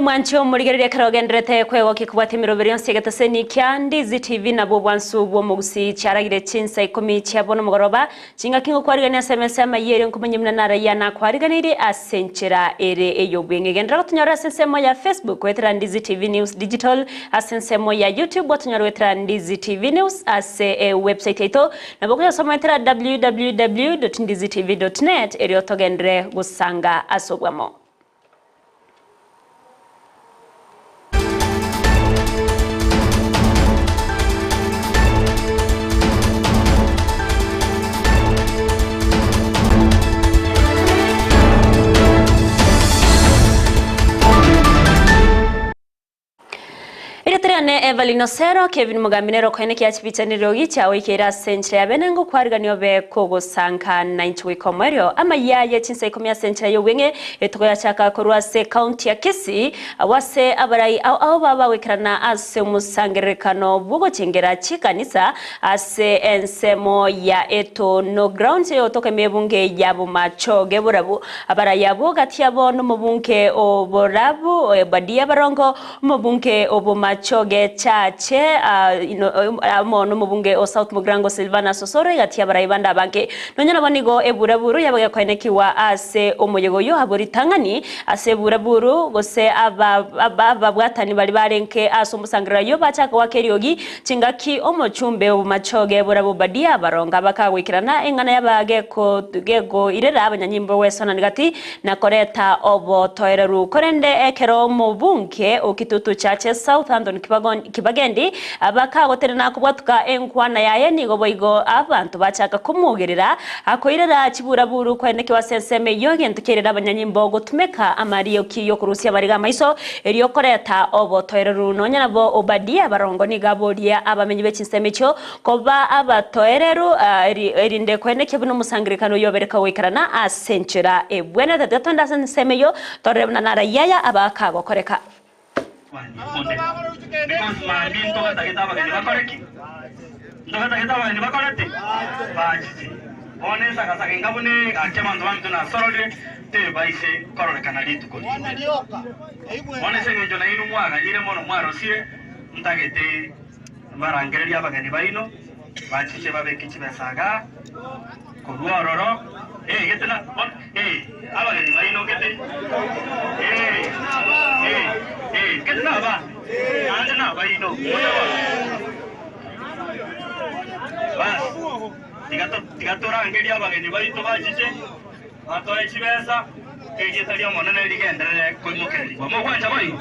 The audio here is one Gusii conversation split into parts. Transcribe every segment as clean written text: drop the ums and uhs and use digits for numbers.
Mbuya omwanche omorigereria ekero ogenderete kwegokia kobwatia emeroberi yonsi egeteseni kia Ndizi TV nabwo obwansu bw'omogusii chiaragire chinsa ikomi chia bono mogoroba chingaki ngokwarigania ase emesa y'amayia erio nkomanya buna narayia nakwariganeirie ase enchera ere ey'obweng'e. Genderera gotonyora ase ensemo ya Facebook goetera Ndizi TV News Digital ase ensemo ya YouTube gotonyora goetera Ndizi TV News ase ewebsite yaito nabo okoyosoma goetera www.ndizitv.net erio togenderere gosanga ase obwamo. Erieta riane Evelyn Osero, Kevin Mugambi nere okoene kia chibicha neriogi chiagoikeire ase enchera ya bene ngokwarigania obe kogosanka na inche goika omoerio amayia ye chinsa ikomi ase enchera y'obweng'e etugo yachaka korwa ase ekaunti ya Kisii agwo ase abarai ao ao baba goikerana ase omosangererekano bw'ogochengera chikanisa ase ensemo ya Etono Grounds eyotoka ime ebunge ya Bomachoge Borabu Abarai abwo gati yabo nomobunge o Borabu, Obadia Barongo, omobunge o Bomachoge Chache, amo nomobunge o South Mugirango Silvanus Osoro, egati y'abarai bande abange. Nonya nabo nigo eburaburu yabagekoenekigwa ase omoyega oyio abwo ritang'ani ase eburaburu, gose ababwatani baria barenge ase omosangerero ayio bachaka goaka eriogi Chingaki omochumbe o Bomachoge Borabu Obadia baronga bakagoikerana eng'ana y'abagekoirera abanyanyimbo gwesonani gati na koreta obotoereru. Korende ekero omobunge o Kitutu Chache South Anthony Kibagendi bakagotenena kobwatuka enkwana yaye nigo boigo abanto bachaka komogerera akoirera chiburaburu koenekiwa ase ensemo eyio egento kiairera abanyanyimbo gotumeka amarioki yokorusia amariga amaiso Erio koreta obotoereru nonya nabo Obadia barongo nigo aboria abamenyi be chinsemo echio koba abatoereru, erinde koenekia buna omosangererekano oyio obereka goikerana ase enchera ebwenerete. Tiga togende ase ensemo eyio torore buna narayia aya abakagokoreka. Because mambia ntogatagete abageni bakore ki? Ntogatagete abageni bakore ki? Bachiche. Bono esagasaga enga buna eye gaki abanto baminto nasororire tebaise kororekana rituko rinde. Bono ase engencho nainwe mwaganyire mono mwarosire, ntagete mbarangererie abageni baino bachiche babeke chibesa igaa korwa ororo, eh, gete na bono, eh, abageni baino gete, eh, eh, eh, gete nabande, naende nabaino, motabora. Basi. Tiga torangerie abageni baito bachiche, batoe chibesa, erieta ri'Omonene rigenderere koimokererigwa. Mogwancha boigo?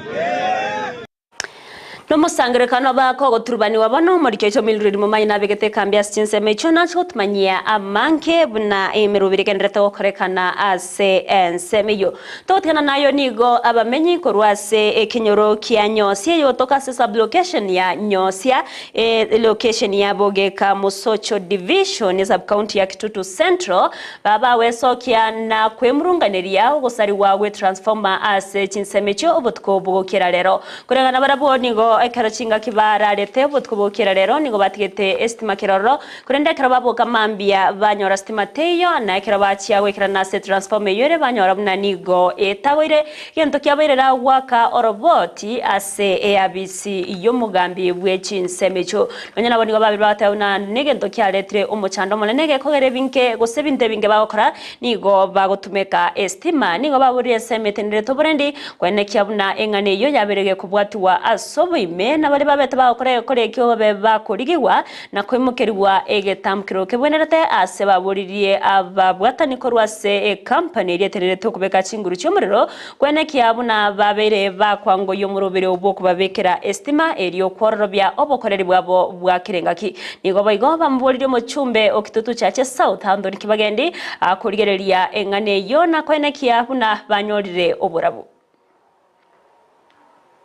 Nomosangererekano bakogoturubanigwa bono, omoriki oito Mildred Momanyi nabegete ekambi ase chinsemo echio nache gotumanyia amange buna emeroberi egendererete gokorekana ase ensemo eyio. Togotigana nayo nigo abamenyi korwa ase ekenyoro kia Nyosia eyotoka ase sub-location ya Nyosia Elocation ya Bogeka Mosocho Division, esub-county ya Kitutu Central, babawesokia na kwemurunganeria ogosarigwa gwe transformer ase chinsemo echio obotuko bogokera rero. Koreng'ana barabwo nigo ekero chingaki bararete obotuko bogokera rero nigo batigete esitima kerororo korende ekero baboka mambia banyora sitima teiyo na ekero bachia goikerana ase transformer eyio ere banyora buna nigo etagoire Gento kiabairera goaka oroboti ase eabisi y'omogambi bwe chinsemo echio. Nonya nabo nigo babere bagateba buna negento kiaretire omochando omonene gekogera ebinke gose ebinto ebinge bagokora nigo bagotumeka estima. Nigo baborire ensemo etenerete oborendi koenekia buna eng'ana eyio yabeire gekobwatigwa ase oboime na baria babete bagokora egekora ekio babe bakorigigwa na koimokerigwa egetamkero kebwenerete ase baboririe ababwatani korwa ase ekampani eria etenerete okobeka chinguru chi'omorero, kwenekia buna babeire bakwangoyia omorobere bw'okobabekera esitima erio kwororobia obokoreri bwabo bwa kera engaki. Nigo boigo bamoboririe omochumbe o Kitutu Chache South Anthony Kibagendi akorigereria eng'ana eyio na koenekia buna banyorire oborabu.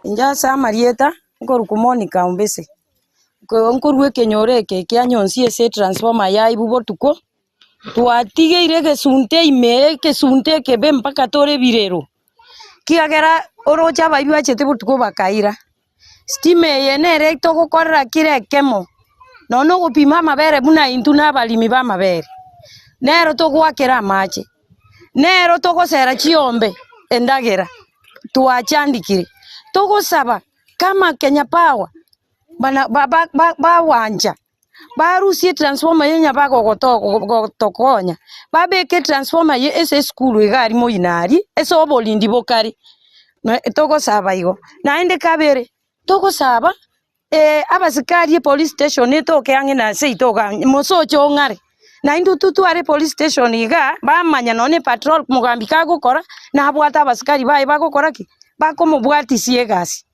Inche ase amarieta nkorokwa Monica Ombese. Nkorwa ekenyoro eke kia Nyonsi ase etransformer yaibwa botuko, twatigeire egesunte ime egesunte ekebe mpaka tore ebirero, kiagera oroche abaibi bachete botuko bakaira. Stima eye nere togokorera kera ekemo, nonye na ogopima amabere buna intwe na abaremi ba amabere, nero togoakera amache, nero togosera chiombe endagera, twachandikire. Togosaba kama Kenya Power bana ba ba bagwancha barusie etransformer eye onye bagotokonya, babeke etransformer eye ase esukuru iga aria moino aria, ase oborindi bokare, togosaba igo. Naende kabere, togosaba abasikari epolice station etoke ang'e na seito igaa, mosoche ong'are, naintwe totware epolice station igaa, bamanya nonye na epatrol mogambi kagokora, nabwate abasikari baye bagokora ki? Bakomobwatisia egasi.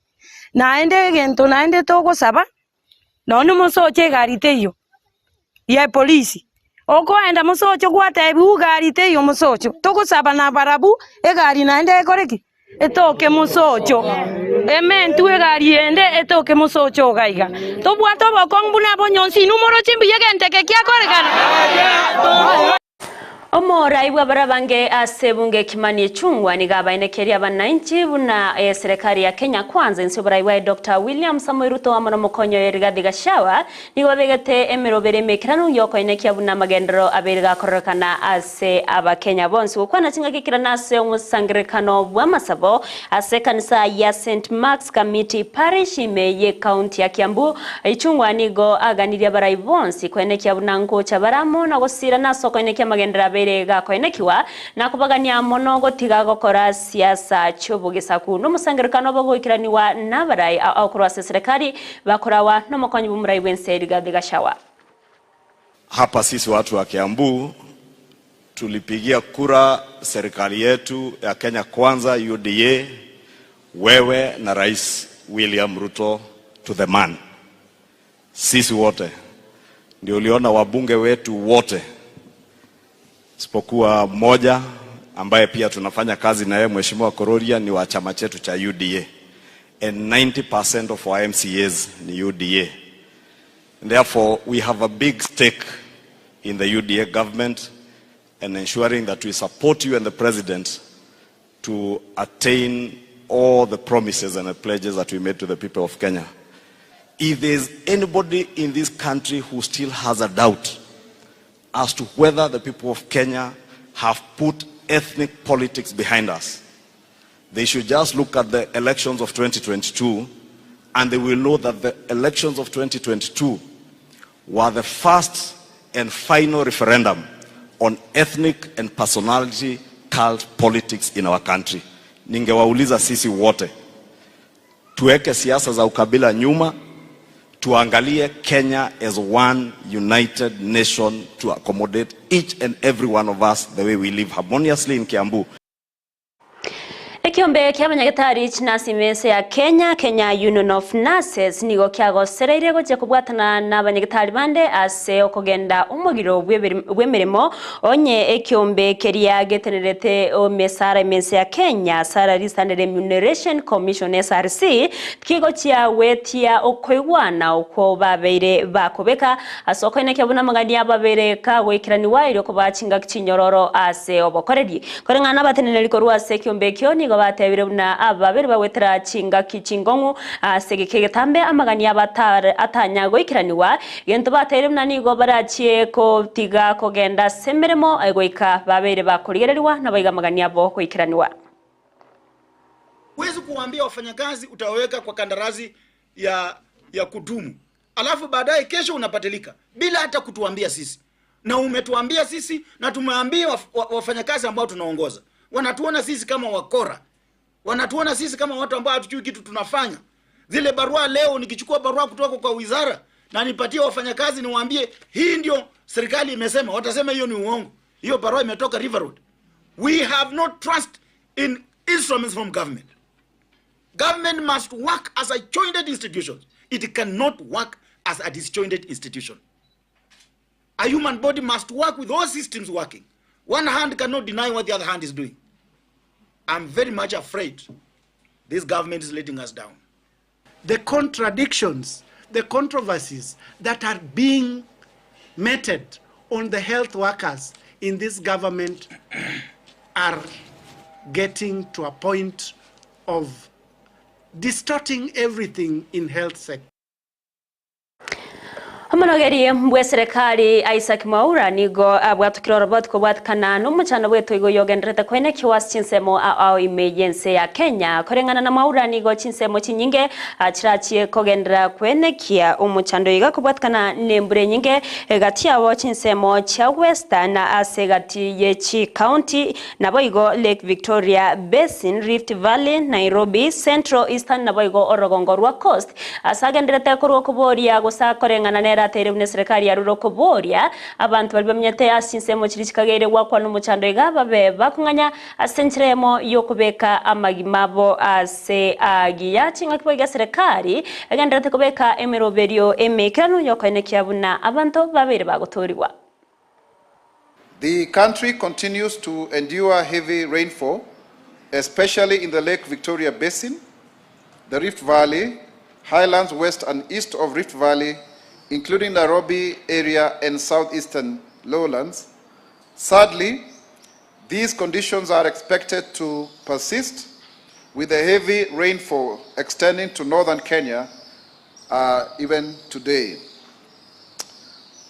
Naende egento naende togosaba, nonye mosoche egari teiyo, ya epolisi, okoenda mosoche gwatebiwa egari teiyo mosocho, togosaba nabarabwo egari naende ekore ki? Etoke mosocho, ementwe egari ende etoke mosocho iga iga. Tobwate obokong'u buna abonyonsi inwe moroche mbuya egento eke kiakorekana? Omorai bw'abarabange ase ebunge Kimani Ichung'wa nigo abaenekerie abanainchi buna eserekari ya Kenya Kwanza inse y'oborai bwaye Doctor William Samoei Ruto amo nomokonyi oye Rigathi Gachagua nigo babegete emeroberi emekeranu y'okoenekia buna amagenderero abeire gakororekana ase Abakenya bonsi gokwana chingaki ekero nase omosangererekano bw'amasabo ase ekanisa ya St Mark's Kamiti Parish ime y'ecounty ya Kiambu. Ichung'wa nigo aganirie abarai bonsi koenekia buna ngocha bare amo na gosirana ase okoenekia amagenderero abeire gakoenekiwa na kobagania mono gotiga gokora siasa chi'obogesaku nomosangererekano obogoikeraniwa nabarai ao korwa ase eserekari bakorawa nomokonyi bw'omorai bw'ense Rigathi Gachagua. Hapa sisi watu wa Kiambu tulipigia kura serikali yetu ya Kenya Kwanza UDA, wewe na Rais William Ruto to the man. Sisi wote ndio uliona wabunge wetu wote isipokuwa mmoja ambaye pia tunafanya kazi na yeye, Mheshimiwa Kororia, ni wa chama chetu cha UDA and 90% of our MCAs ni UDA. Therefore, we have a big stake in the UDA government and ensuring that we support you and the president to attain all the promises and the pledges that we made to the people of Kenya. If there's anybody in this country who still has a doubt as to whether the people of Kenya have put ethnic politics behind us, they should just look at the elections of 2022 and they will know that the elections of 2022 were the first and final referendum on ethnic and personality cult politics in our country. Ningewauliza sisi wote tuweke siasa za ukabila nyuma, tuangalie Kenya as one united nation to accommodate each and every one of us the way we live harmoniously in Kiambu. Ekiombe ki'abanyagetari chinasi ime ense ya Kenya, Kenya Union of Nurses, nigo kiagosereire gochia kobwatana nabanyagetari bande ase okogenda omogiro bw'emeremo onye ekiombe keria getenerete emesara ime ense ya Kenya, Salaries and Remuneration Commission, SRC, kigochia gwetia okoigwana okwo babeire bakobeka ase okoenekia buna amang'ani abo abeire kagoikeraniwa erio kobaa chingaki chinyororo ase obokoreri. Koreng'ana nabateneneri korwa ase ekiombe ekio nigo batebire buna ababere bagwetera chingaki chingong'u ase egeka egetambe amagani abo atanya goikeranigwa, gento bateire buna nigo barachie kotiga kogenda ase emeremo goika babeire bakorigererigwa naboigo amagani abo goikeranigwa. Huwezi kuwaambia wafanyakazi utawaweka kwa kandarasi ya ya kudumu, alafu baadaye kesho unabadilika bila hata kutuambia sisi, na umetuambia sisi na tumeambia wafanyakazi ambao tunaongoza. Wanatuona sisi kama wakora, wanatuona sisi kama watu ambao hatujui kitu tunafanya. Zile barua leo, nikichukua barua kutoka kwa wizara na nipatie wafanyakazi niwaambie hii ndio serikali imesema, watasema hiyo ni uongo, hiyo barua imetoka River Road. We have no trust in instruments from government. Government must work as a jointed institution. It cannot work as a disjointed institution. A human body must work with all systems working. One hand cannot deny what the other hand is doing. I'm very much afraid this government is letting us down. The contradictions, the controversies that are being meted on the health workers in this government are getting to a point of distorting everything in health sector. Omonogeri bw'eserekari Isaac Mwaura nigo abwatokire oroboti kobwatikana nomochando bw'etoigo oyogendererete koenekiwa ase chinsemo ao ime y'ense ya Kenya. Koreng'ana na Mwaura nigo chinsemo chinyinge chirachie kogenderera koenekia omochando oyo iga kobwatikana nembura enyinge egati yabo chinsemo chia Western ase egati ye chicounty Naboigo Lake Victoria Basin, Rift Valley, Nairobi, Central, Eastern naboigo orogongo rwa Coast. Ase agenderete korwa okoboria gose akoreng'ana nere ateire buna eserekari yarure okoboria abanto baria bamenyete ase chinsemo chiria chikageire goakwa nomochando iga babe bakong'anya ase enchera eyemo yokobeka amagima abo ase agiya. Ching'aki boigo eserekari egenderete kobeka emeroberio emeikeranu yokoenekia buna abanto babeire bagotoorigwa. The country continues to endure heavy rainfall, especially in the Lake Victoria Basin, the Rift Valley, highlands west and east of Rift Valley, including Nairobi area and southeastern lowlands. Sadly, these conditions are expected to persist with the heavy rainfall extending to northern Kenya uh, even today.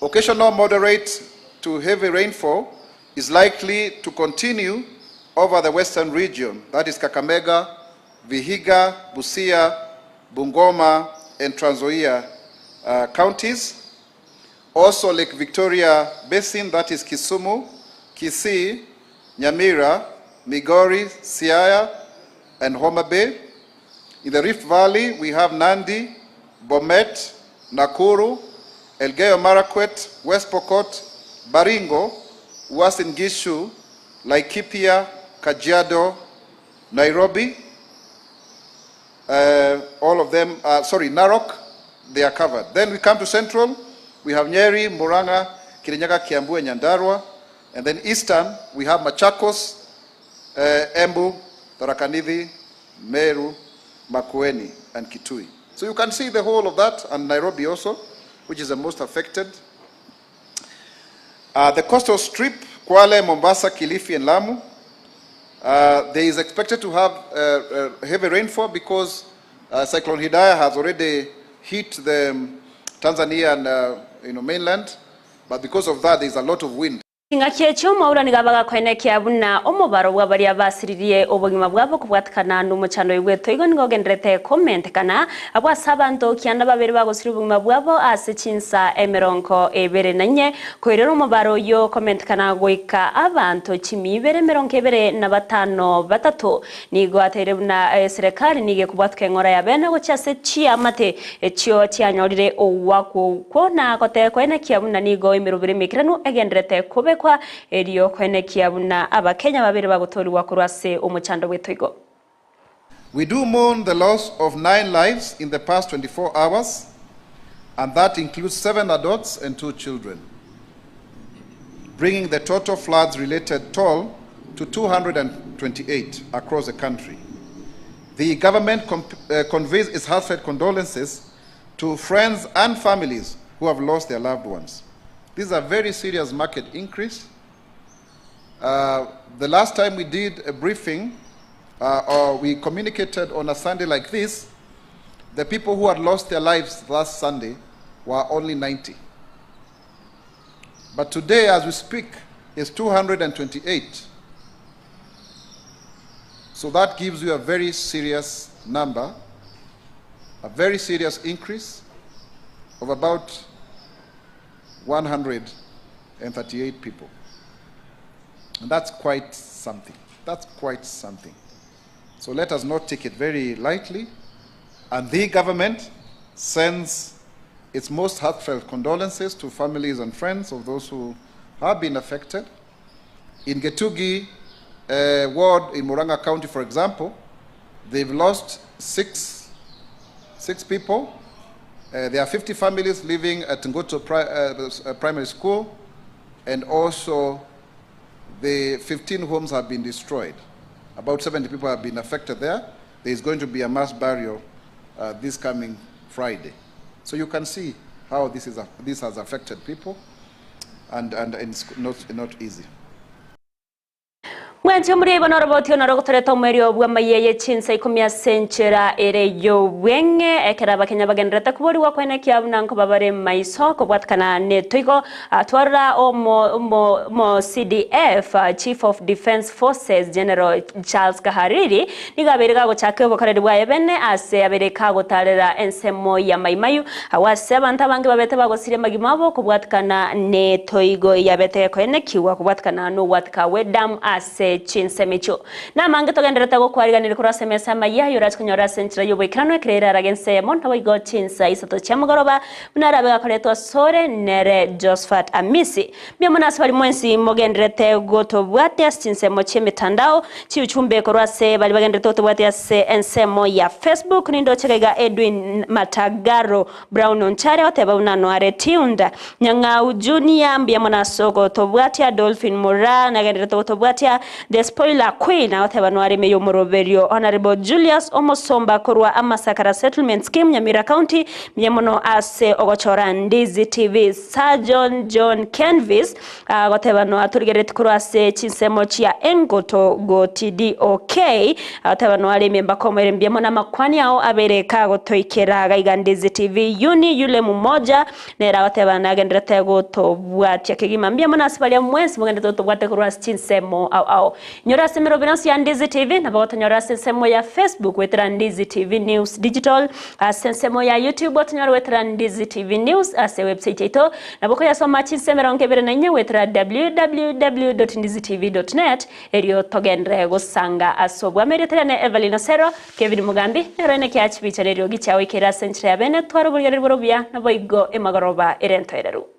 Occasional moderate to heavy rainfall is likely to continue over the western region, that is Kakamega, Vihiga, Busia, Bungoma, and Trans Nzoia uh, counties. Also Lake Victoria Basin, that is Kisumu, Kisii, Nyamira, Migori, Siaya, and Homa Bay. In the Rift Valley, we have Nandi, Bomet, Nakuru, Elgeyo Marakwet, West Pokot, Baringo, Uasin Gishu, Laikipia, Kajiado, Nairobi, uh, all of them, uh, sorry, Narok, they are covered. Then we come to Central, we have Nyeri, Murang'a, Kirinyaga, Kiambu, and Nyandarua. And then Eastern, we have Machakos, uh, Embu, Tharaka Nithi, Meru, Makueni, and Kitui. So you can see the whole of that, and Nairobi also, which is the most affected. Uh, the coastal strip, Kwale, Mombasa, Kilifi, and Lamu, uh, there is expected to have uh, uh, heavy rainfall because uh, Cyclone Hidaya has already hit the um, Tanzanian uh, you know, mainland, but because of that, there is a lot of wind. Chingaki echio Mwaura nigo abagakoenekia buna omobaro bwa baria basiririe obogima bwabo kobwatekana nomochando oyo bw'etoigo nigo ogenderete komentekana abwo ase abanto kianda babere bagosiria obogima bwabo ase chinsa emerongo ebere na inye koirera omobaro oyio komentekana goika abanto chimi ibere emerongo ebere na batano batato Nigo ateire buna eserekari nigo ekobwatuka eng'ora ya bene gochia ase chiamate echio chianyorire ogwakwa okwo, na gotekoenekia buna nigo emerobero emeikeranu egenderete kobekwa erio koenekia buna Abakenya babere bagotoorigwa korwa ase omochando bw'etoigo. We do mourn the loss of nine lives in the past 24 hours, and that includes seven adults and two children, bringing the total floods related toll to 228 across the country. The government uh, conveys its heartfelt condolences to friends and families who have lost their loved ones. This is a very serious market increase. Uh, the last time we did a briefing, uh, or we communicated on a Sunday like this, the people who had lost their lives last Sunday were only 90. But today, as we speak, is 228. So that gives you a very serious number, a very serious increase of about 138 people. And that's quite something. That's quite something. So let us not take it very lightly. And the government sends its most heartfelt condolences to families and friends of those who have been affected. In Gitugi uh, ward in Murang'a County, for example, they've lost six, six people. Uh, there are 50 families living at Ngoto Pri uh, uh, Primary School, and also the 15 homes have been destroyed. About 70 people have been affected there. There is going to be a mass burial uh, this coming Friday. So you can see how this, is, this has affected people, and, and, and it's not, not easy. Omwanchi omoria igo noroboti onoro gotoreta omoerio bw'amayia ye chinsa ikomi ase enchera ere y'obweng'e, ekero Abakenya bagendererete koborigwa koenekia buna nkoba bare maiso kobwatekana netoigo. Twarora omo omo omo CDF, Chief of Defence Forces, General Charles Kahariri, nigo abeire gagochaka obokoreri bwaye bene ase abeire kagotarera ensemo ya Mai Mahiu, agwo ase abanto abange babete bagosiria amagima abo kobwatekana netoigo yabete gekoenekigwa kobwatekana nogwatika gwedamu ase chinsemo echio. Namange togendererete gokwariganeria korwa ase emesa amayia aye orache konyora ase enchera y'oboikeranu ekero ere arage ensemo naboigo chinsa isato chia mogoroba buna arabe gakoretwa asore nere Josphat Amisi. Mbuya mono ase baria mwensi mogendererete gotobwatia ase chinsemo chi'emetandao, chiuchumbe korwa ase baria bagendererete gotobwatia ase ensemo ya Facebook, nindoche gaiga Edwin Matagaro Brown Onchare oteba buna noare tuned. Nyang'au Junior mbuya mono ase ogotobwatia, Dolphin Moraa nagendererete gotobwatia, The Spoiler Queen agoteba noare ime y'omoroberio, Honourable Julius Omosomba korwa Amasakara Settlement Scheme Nyamira County mbuya mono ase ogochora Ndizi TV. Surgeon John Kenvis agoteba noa torigereretie korwa ase chinsemo chia Engoto go TDOK agoteba noa aremie mbaka omoerio mbuya mono amakwani ao abere kagotoikera gaiga Ndizi TV Uni yule mumoja nere agoteba nagenderete gotobwatia kegima mbuya mono ase baria mwensi mogenderete gotobwatia korwa ase chinsemo ao ao Nyora ase emeroberi yonsi ya Ndizi TV nabo gotonyora ase ensemo ya Facebook goetera Ndizi TV News Digital ase ensemo ya YouTube otonyore goetera Ndizi TV News ase website yaito nabo okoyasoma chinsa 24 goetera www.ndizitv.net erio togenderere gosanga ase obwamo erieta riane Evelyn Osero Kevin Mugambi nero ene kiachibicha neriogi chiao ikere ase enchera ya bene tware oborigereria bore obuya naboigo emagoroba ere entoereru.